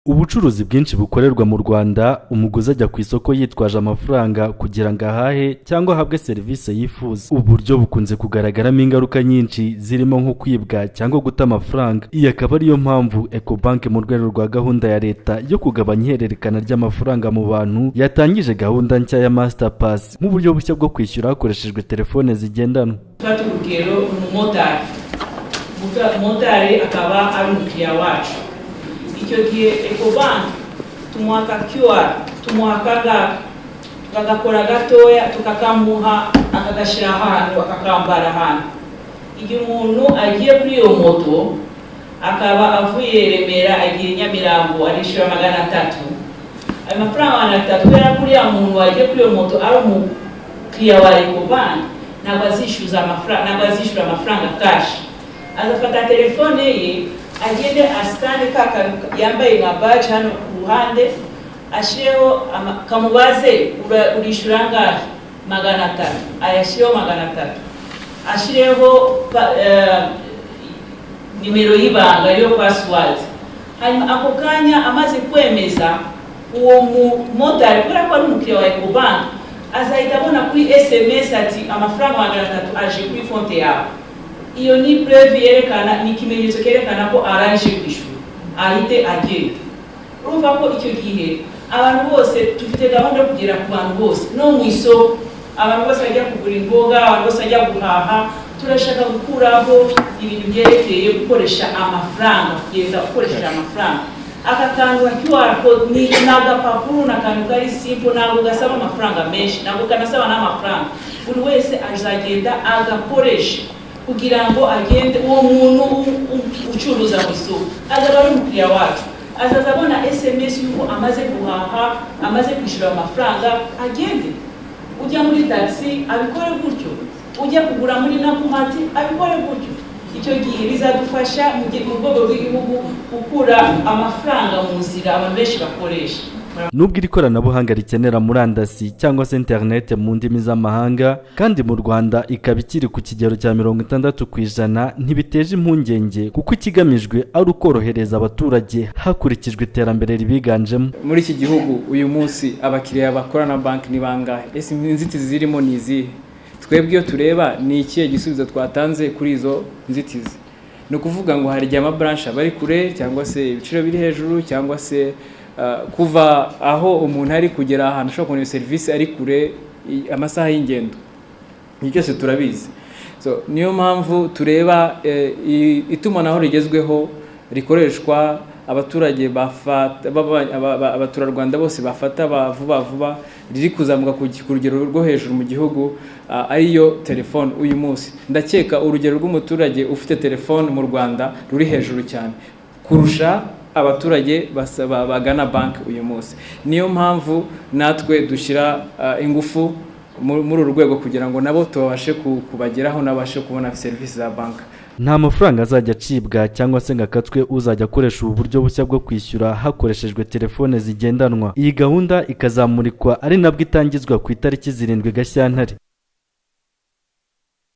Ubucuruzi bwinshi bukorerwa mu Rwanda, umuguzi ajya ku isoko yitwaje amafaranga kugira ngo ahahe cyangwa ahabwe serivisi yifuza. Uburyo bukunze kugaragaramo ingaruka nyinshi zirimo nko kwibwa cyangwa guta amafaranga. Iyi akaba ariyo mpamvu Ecobank, mu rwego rwa gahunda ya leta yo kugabanya ihererekana ry'amafaranga mu bantu, yatangije gahunda nshya ya Masterpass nk'uburyo bushya bwo kwishyura hakoreshejwe telefone zigendanwa. Fata urugero, umumotari. Umumotari akaba ari umukiriya wacu. Icyo gihe Ecobank tumuha ka QR, tumuha akangaka, tukagakora gatoya, tukakamuha, akagashyira ahantu, akakambara ahantu. Igihe umuntu agiye kuri iyo moto, akaba avuye Remera agiye Nyamirambo, arishyura 300. Ayo mafaranga 300, kubera ko uriya muntu wagiye kuri iyo moto ari umukiriya wa Ecobank, ntabwo azishyuza amafaranga, ntabwo azishyura amafaranga cash. Azafata telefone ye, agende asikane ka kantu yambaye nka badge hano ku ruhande, ashyireho, kamubaze: "Urishyura angahe?" 300. Ayashyireho 300, ashyireho nimero y'ibanga, ariyo password. Hanyuma ako kanya amaze kwemeza, uwo mumotari, kubera ko ari umukiriya wa Ecobank, azahita abona kuri SMS ati: "Amafaranga 300 aje kuri konti yawe." Iyo ni preuve yerekana, ni ikimenyetso cyerekana ko arangije kwishyura, ahite agenda. Urumva ko icyo gihe abantu bose, dufite gahunda yo kugera ku bantu bose, no mu isoko, abantu bose bajya kugura imboga, abantu bose bajya guhaha. Turashaka gukuraho ibintu byerekeye gukoresha amafaranga, kugenda ukoresheje amafaranga. Aka kantu ka QR code ni agapapuro, ni akantu kari simple, ntabwo gasaba amafaranga menshi, ntabwo kanasaba n'amafaranga. Buri wese azagenda agakoresha kugira ngo agende. Uwo muntu ucuruza mu isoko azaba ari umukiriya wacu, azaza abona SMS y'uko amaze guhaha, amaze kwishyura amafaranga, agende. Ujya muri taxi abikore gutyo, ujya kugura muri Nakumatt abikore gutyo. Icyo gihe bizadufasha mu rwego rw'igihugu gukura amafaranga mu nzira abantu benshi bakoresha. Nubwo iri koranabuhanga rikenera murandasi cyangwa se interinete mu ndimi z'amahanga, kandi mu Rwanda ikaba ikiri ku kigero cya 60%, ntibiteje impungenge kuko ikigamijwe ari ukorohereza abaturage hakurikijwe iterambere ribiganjemo. Muri iki gihugu uyu munsi abakiriya bakora na banki ni bangahe? Ese inzitizi zirimo ni izihe? Twebwe iyo tureba, ni ikihe gisubizo twatanze kuri izo nzitizi? Ni ukuvuga ngo hari igihe amabranche aba ari kure, cyangwa se ibiciro biri hejuru, cyangwa se kuva aho umuntu ari kugera ahantu ashobora kubona iyo serivisi ari kure, amasaha y'ingendo. Ibyo byose turabizi. So, niyo mpamvu tureba itumanaho rigezweho rikoreshwa abaturage bafata, abaturarwanda bose bafata vuba vuba, riri kuzamuka ku rugero rwo hejuru mu gihugu, ariyo telefone. Uyu munsi ndakeka urugero rw'umuturage ufite telefone mu Rwanda ruri hejuru cyane kurusha abaturage bagana banki uyu munsi. Niyo mpamvu natwe dushyira ingufu muri uru rwego kugira ngo nabo tubashe kubageraho, nabashe kubona serivisi za banki. Nta mafaranga azajya acibwa cyangwa se ngo akatwe uzajya akoresha ubu buryo bushya bwo kwishyura hakoreshejwe telefone zigendanwa. Iyi gahunda ikazamurikwa ari nabwo itangizwa ku itariki 7 Gashyantare.